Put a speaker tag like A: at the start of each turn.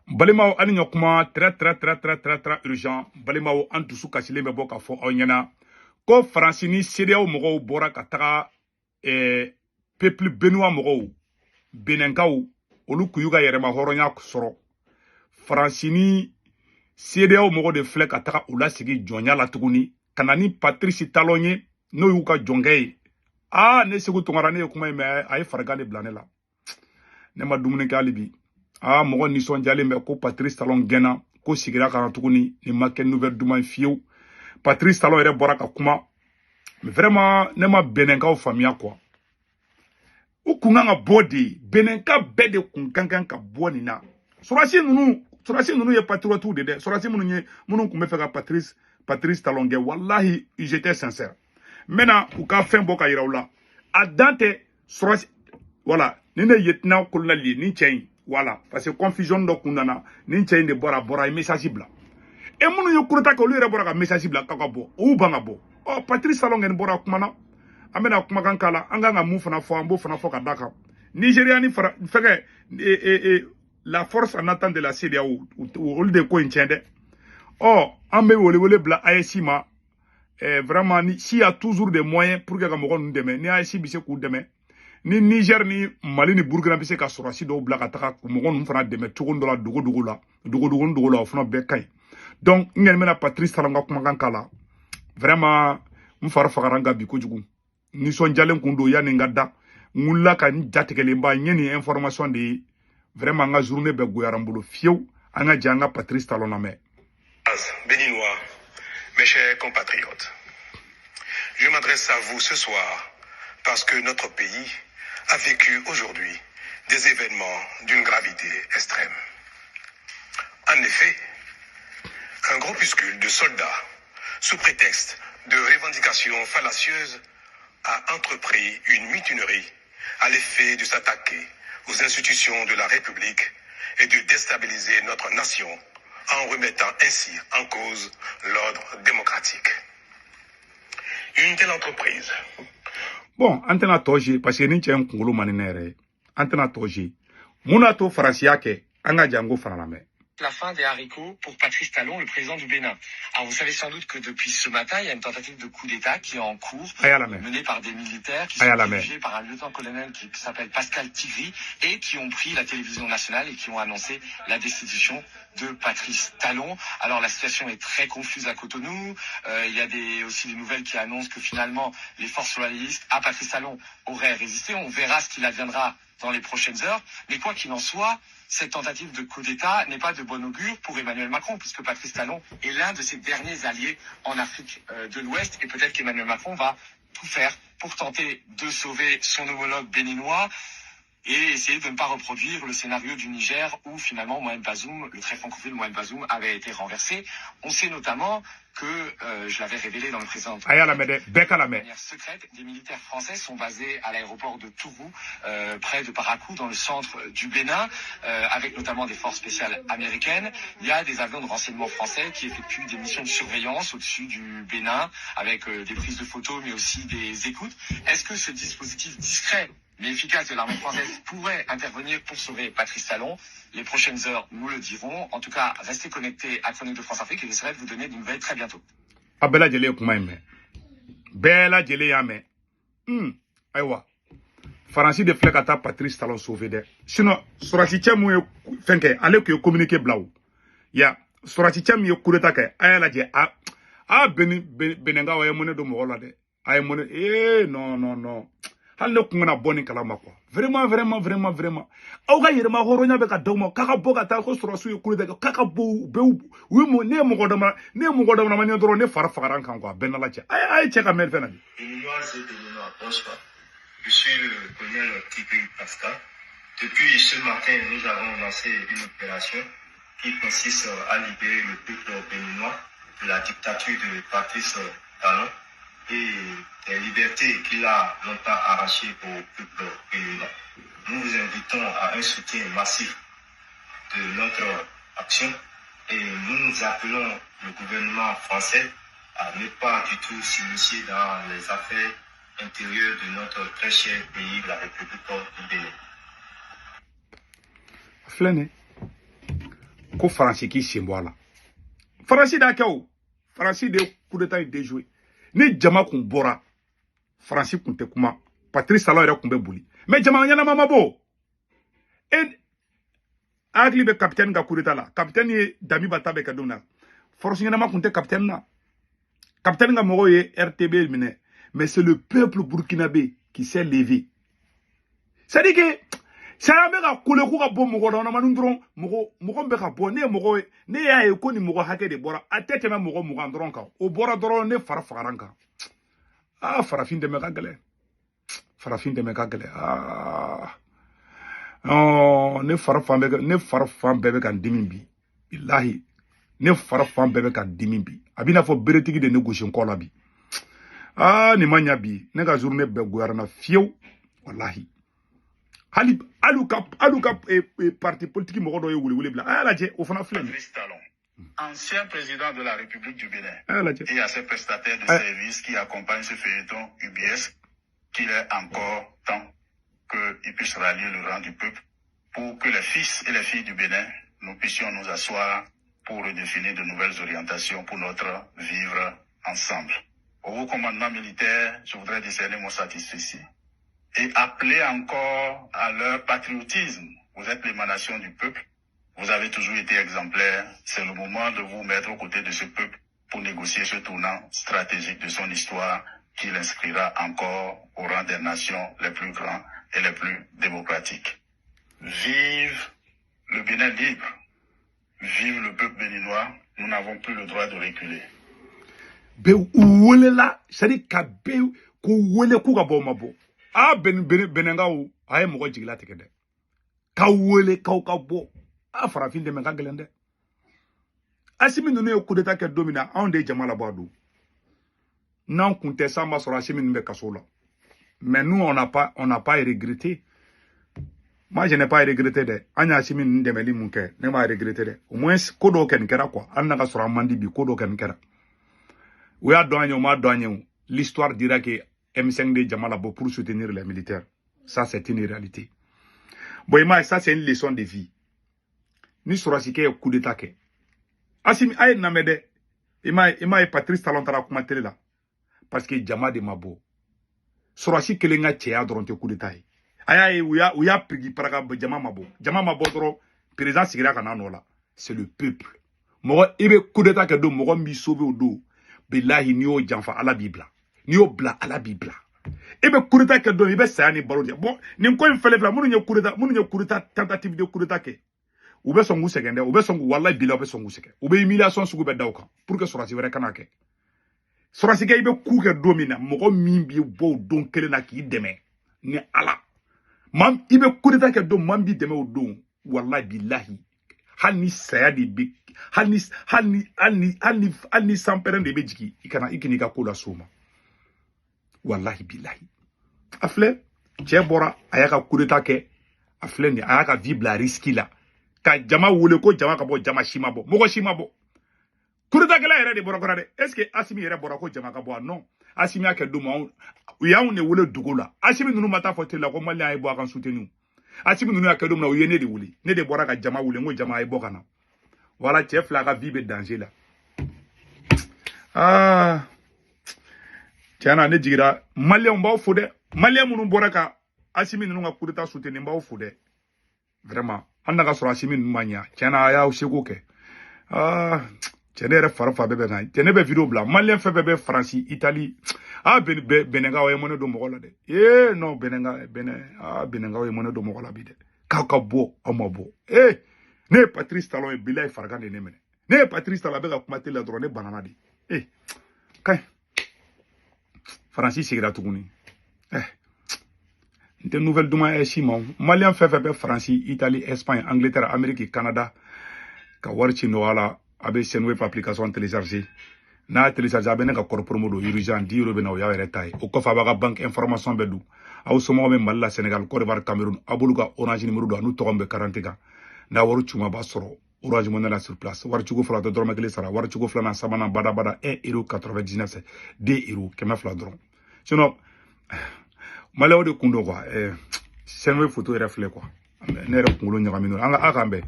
A: Balimaw, ani ɲɔ kuma très très très très très très urgent. Balimaw, an dusu kasilen bɛ bɔ k'a fɔ aw ɲɛna ko Faransi ni CEDEAO mɔgɔw bɔra ka taga peuple béninois mɔgɔw, Benɛnkaw, olu kun y'u ka yɛrɛma hɔrɔnya sɔrɔ. Faransi ni CEDEAO mɔgɔw de filɛ ka taga u lasigi jɔnya la tuguni ka na ni Patrice Talon ye, n'o y'u ka jɔnkɛ ye. Aa, ne Segu Tunkara, ne ye kuma in mɛn, a ye farigan de bila ne la. Ne ma dumuni kɛ hali bi. Aa, mɔgɔ nisɔndiyalen bɛ ko Patrice Talon gɛnna ko sigira ka na tuguni. Nin ma kɛ nouvelle duman ye fiyewu. Patrice Talon yɛrɛ bɔra ka kuma. Vraiment, ne ma Benɛnkaw faamuya quoi. U kun kan ka bɔ de, Benɛnka bɛɛ de kun ka kan ka bɔ nin na. Sɔrɔsi ninnu ye patriotes de dɛ. Sɔrɔsi minnu ye, minnu kun bɛ fɛ ka Patrice Talon gɛn, wallahi, ils étaient sincères. N bɛna u ka fɛn bɔ ka yira u la. A dan tɛ sɔrɔsi, voilà, ni ne lieutenant colonel ye nin cɛ in, voilà, parce que confusion dɔ kun nana. Nin cɛ in de bɔra, a ye message bila. E minnu ye coup d'état kɛ, olu yɛrɛ bɔra ka message bila k'aw ka bɔ, o y'u ban ka bɔ. Ɔ, Patrice Talon kɔni bɔra kuma na. An bɛna kumakan k'a la. An kan ka mun fana fɔ, an b'o fana fɔ ka da kan. Nigéria ni fara fɛngɛ la force en attente de la CEDEAO, olu de ko in tiɲɛ dɛ. Ɔ, an bɛ welewele bila AES ma. Vraiment, ni s'il y a toujours des moyens pour que ka mɔgɔ ninnu dɛmɛ, ni AES bɛ se k'u dɛmɛ, ni Niger ni Mali ni Burkina bɛ se ka sɔrɔsi dɔw bila ka taga mɔgɔ ninnu fana dɛmɛ cogo dɔ la, dogo dogo la, dogo dogo dogo la, o fana bɛɛ ka ɲi. Donc n kɔni bɛna Patrice Talon ka kumakan k'a la. Vraiment, n fari fagara n kan bi kojugu. Nisɔndiyalen kun don. Yanni n ka da, n wulila ka n jatigɛlenba n ye nin information de ye. Vraiment, n ka journée bɛɛ goyara n bolo fiyewu. An ka jɛ an ka Patrice Talon lamɛn.
B: Béninois, mes chers compatriotes, je m'adresse à vous ce soir parce que notre pays a vécu aujourd'hui des événements d'une gravité extrême. En effet, un groupuscule de soldats, sous prétexte de revendications fallacieuses, a entrepris une mutinerie à l'effet de s'attaquer aux institutions de la République et de déstabiliser notre nation en remettant ainsi en cause l'ordre démocratique. Une telle entreprise
A: Bon, an tɛna tɔ je parce que nin cɛ in kunkolo man di ne yɛrɛ ye. An tɛna tɔ je. Mun n'a to Faransi y'a kɛ, an ka jango fana lamɛn.
C: La fin des haricots pour Patrice Talon, le président du Bénin. Alors vous savez sans doute que depuis ce matin, il y a une tentative de coup d'État qui est en cours,
A: A y'a lamɛn.
C: Menée par des militaires qui
A: A y'a
C: sont
A: lamɛn.
C: Dirigés par un lieutenant-colonel qui s'appelle Pascal Tigri et qui ont pris la télévision nationale et qui ont annoncé la destitution de Patrice Talon. Alors la situation est très confuse à Cotonou. Il y a aussi des nouvelles qui annoncent que finalement les forces loyalistes à Patrice Talon auraient résisté. On verra ce qu'il adviendra dans les prochaines heures. Mais quoi qu'il en soit, cette tentative de coup d'État n'est pas de bon augure pour Emmanuel Macron, puisque Patrice Talon est l'un de ses derniers alliés en Afrique de l'Ouest. Et peut-être qu'Emmanuel Macron va tout faire pour tenter de sauver son homologue béninois et essayer de ne pas reproduire le scénario du Niger où finalement Mohamed Bazoum, le très francophile Mohamed Bazoum, avait été renversé. On sait notamment que, je l'avais révélé dans le précédent
A: A y'a lamɛn dɛ, bɛɛ ka
C: de
A: lamɛn.
C: Manière secrète, des militaires français sont basés à l'aéroport de Tourou, près de Parakou, dans le centre du Bénin, avec notamment des forces spéciales américaines. Il y a des avions de renseignement français qui effectuent des missions de surveillance au-dessus du Bénin, avec des prises de photos, mais aussi des écoutes. Est-ce que ce dispositif discret mais efficace de l'armée française pourrait intervenir pour sauver Patrice Talon? Les prochaines heures nous le dirons. En tout cas, restez connectés à Chronique de France Afrique et j'essaierai de vous donner des nouvelles très bientôt.
A: A bɛɛ lajɛlen ye kuma in mɛn, bɛɛ lajɛlen y'a mɛn. Ayiwa, Faransi de filɛ ka taa Patrice Talon sauver dɛ. Sinon sɔrɔsi cɛ mun ye fɛn kɛ, ale tun ye communiqué bila. O ya sɔrɔsi cɛ min ye coup d'état kɛ, a y'a lajɛ. A Beni Benɛnkaw, a ye mɔnɛ don mɔgɔ la dɛ, a ye mɔnɛ. Ee, non non non, hali ne kun kana bɔ nin kalama quoi. Vraiment, vraiment, vraiment, vraiment, aw ka yɛrɛma hɔrɔnya bɛ ka d'aw ma k'a ka bɔ ka taa ko sɔrɔsiw ye coup d'état kɛ, k'a ka bɔ. U bɛ u ye ne ye mɔgɔ dama, ne ye mɔgɔ dama ye dɔrɔn, ne fari fagara n kan quoi. Bɛɛ n'Ala cɛ, a ye cɛ ka mɛn fɛn na bi.
D: Béninoises et Béninois, bonsoir. Je suis le colonel Tigri Pascal. Depuis ce matin, nous avons lancé une opération qui consiste à libérer le peuple béninois de la dictature de Patrice Talon et des libertés qu'il a longtemps arrachées au peuple béninois. Nous vous invitons à un soutien massif de notre action et nous nous appelons le gouvernement français à ne pas du tout s'immiscer dans les affaires intérieures de notre très cher pays, la République du Bénin.
A: Filɛ nin. Ko Faransi k'i sen bɔ a la. Faransi d'a kɛ o. Faransi de ye coup d'état in déjoué. Ni jama kun bɔra, Faransi kun tɛ kuma. Patrice Talon yɛrɛ kun bɛ boli. Mais jama ɲɛnama ma bɔ. E hakili bɛ capitaine ka coup d'état la. Capitaine ye Damiba ta bɛ kɛ don na. Force ɲɛnama kun tɛ capitaine na. Capitaine ka mɔgɔw ye RTB minɛ. Mais c'est le peuple burkinabé qui s'est levé. C'est-à-dire que saya bɛ ka kule k'u ka bɔ mɔgɔ dama dɔrɔn, mɔgɔ mɔgɔ bɛ ka bɔ. Ne ye mɔgɔ ye, ne y'a ye ko nin mɔgɔ hakɛ de bɔra, a tɛ tɛmɛ mɔgɔ 20 dɔrɔn kan. O bɔra dɔrɔn, ne fara fagara n kan. Aa, farafin dɛmɛ ka gɛlɛn, farafin dɛmɛ ka gɛlɛn. Aa, ne fara fan bɛɛ, ne fara fan bɛɛ bɛ ka n dimi bi. Bilahi, ne fara fan bɛɛ bɛ ka n dimi bi. A b'i n'a fɔ beretigi de ne gosi n kɔ la bi. Aa, nin ma ɲa bi. Ne ka journée bɛɛ goyara n na fiyewu, walahi. Hali hali u ka parti politique mɔgɔ dɔ ye welewele bila. A y'a lajɛ, o fana filɛ nin.
E: Patrice Talon, ancien président de la République du Bénin,
A: A y'a lajɛ.
E: et à ses prestataires de services qui accompagnent ce feuilleton UBS, qu'il est encore temps qu'il puisse rallier le rang du peuple pour que les fils et les filles du Bénin, nous puissions nous asseoir pour redéfinir de nouvelles orientations pour notre vivre ensemble. Au haut commandement militaire, je voudrais décerner mon satisfecit et appeler encore à leur patriotisme. Vous êtes l'émanation du peuple. Vous avez toujours été exemplaire. C'est le moment de vous mettre aux côtés de ce peuple pour négocier ce tournant stratégique de son histoire qui l'inscrira encore au rang des nations les plus grandes et les plus démocratiques. Vive le Bénin libre. Vive le peuple béninois. Nous n'avons plus le droit de reculer.
A: Bɛɛ u welela, c'est à dire ka bɛɛ k'u wele k'u ka bɔ, o ma bɔ. A bɛnɛnkaw, a ye mɔgɔ jigila tigɛ dɛ. K'aw wele k'aw ka bɔ. A farafin dɛmɛ ka gɛlɛn dɛ. Asimi ninnu ye coup d'état kɛ don min na, anw de ye jama labɔ a don. N'an kun tɛ, san b'a sɔrɔ Asimi ninnu bɛ kaso la. Mais nous, on n'a pas regretté. Moi, je n'ai pas regretté dɛ. An y'Asimi ninnu dɛmɛli mun kɛ, ne m'a regretté dɛ. Au moins ko dɔw kɛ nin kɛra quoi. Hali n'a ka sɔrɔ an man di bi, ko dɔw kɛ nin kɛra. U y'a dɔn an ye, u m'a dɔn an ye o. L'histoire dira que M5 de jama labɔ pour soutenir les militaires. Ça, c'est une réalité. Bon, i m'a ye, ça c'est une leçon de vie. Ni sɔrɔsikɛ ye coup d'état kɛ, Asimi a ye namɛ dɛ. I m'a ye Patrice Talon taara kuma télé la parce que jama de ma bɔ. Sɔrɔsi kelen ka cɛya dɔrɔn tɛ coup d'état ye. A y'a ye, u y'a pirigi paraka, jama ma bɔ. Jama ma bɔ dɔrɔn, président sigira ka n'a nɔ la. C'est le peuple. Mɔgɔ i bɛ coup d'état kɛ don, mɔgɔ min b'i sauver o don, bilahi, n'i y'o janfa, Ala b'i bila. N'i y'o bila, Ala b'i bila. I bɛ coup d'état kɛ don, i bɛ saya ni balo de. Bon, nin ko in fɛlɛ filɛ, minnu ye coup d'état, minnu ye coup d'état, tentative de coup d'état kɛ, u bɛ sɔn k'u sɛgɛn dɛ. U bɛ sɔn k'u, walahi bila, u bɛ sɔn k'u sɛgɛn. U bɛ humiliation sugu bɛɛ da u kan pour que sɔrɔsi wɛrɛ kana kɛ. Sɔrɔsikɛ, i bɛ coup kɛ don min na, mɔgɔ min b'i bɔ o don kelen na k'i dɛmɛ ni Ala maa, i bɛ coup d'état kɛ don, maa min b'i dɛmɛ o don, walahi bilahi, hali ni saya de bɛ, hali ni sanpɛrɛn de bɛ jigin, i kana i kan'i ka ko las'o ma. Walahi bilahi, a filɛ, cɛ bɔra, a y'a ka coup d'état kɛ. A filɛ nin ye, a y'a ka vie bila risque la ka jama wele ko jama ka bɔ. Jama si ma bɔ, mɔgɔ si ma bɔ. Coup d'état kɛla yɛrɛ de bɔra kɔrɔ dɛ. Est ce que Asimi yɛrɛ bɔra ko jama ka bɔ? A non, Asimi y'a kɛ don min, anw u y'anw de wele dugu la. Asimi ninnu ma taa fɔ télé la ko maliyɛn ye bɔ a kan soutenir. Asimi ninnu y'a kɛ don min na, u ye ne de wele. Ne de bɔra ka jama wele, n ko jama ye bɔ ka na. Voilà, cɛ fila ka vie bɛ danger la. Aa, tiɲɛ na, ne jigira. Maliyɛnw b'aw fo dɛ. Maliyɛn minnu bɔra ka Asimi ninnu ka coup d'état soutenir, n b'aw fo dɛ, vraiment. Hali n'a ka sɔrɔ Asimi ninnu ma ɲa, tiɲɛ na, a y'aw seko kɛ. Aa, cɛ, ne yɛrɛ fari fa bɛɛ bɛ kan. Cɛ, ne bɛ vidéo bila. Maliyɛn fɛn fɛn bɛ Faransi, Itali, aa, Bɛnɛnkaw ye mɔnɛ don mɔgɔ la dɛ. Ee non, Bɛnɛnka, Bɛnɛ, aa, Bɛnɛnkaw ye mɔnɛ don mɔgɔ la bi dɛ. K'aw ka bɔ, aw ma bɔ. Ee, ne ye Patrice Talon ye, bilayi, farigan de ne minɛ. Ne ye Patrice Talon, a bɛ ka kuma télé la dɔrɔn, ne banana de. Ee, kaɲi, Faransi sigira tuguni. N tɛ nouvelle duman ye si ma. Maliyɛn fɛn fɛn bɛ Faransi, Italie, Espagne, Angleterre, Amérique, Canada, ka wari ci nɔgɔya la, a bɛ Sendwave application télécharger. N'a y'a télécharger, a bɛ ne ka code promo don urgent 10 euros bɛ na, o y'aw yɛrɛ ta ye. O kɔfɛ, a b'a ka banque information bɛɛ don. Aw somɔgɔw bɛ Mali la, Sénégal, Côte d'Ivoire, Cameroun, a b'olu ka Orange numéro don, a n'u tɔgɔ min bɛ carte kan. N'a wari c'u ma, a b'a sɔrɔ Orange Money la sur place. Wari cogo fɔlɔ, a tɛ dɔrɔmɛ kelen sara. Wari cogo filanan, sabanan, badabada, 1 euro 99, 2 euro, 200 dɔrɔn. Sinon maliyɛnw de kun don quoi. Sendwave photo yɛrɛ filɛ quoi. Ne yɛrɛ kunkolo ɲagaminen don. An ka a k'an bɛn.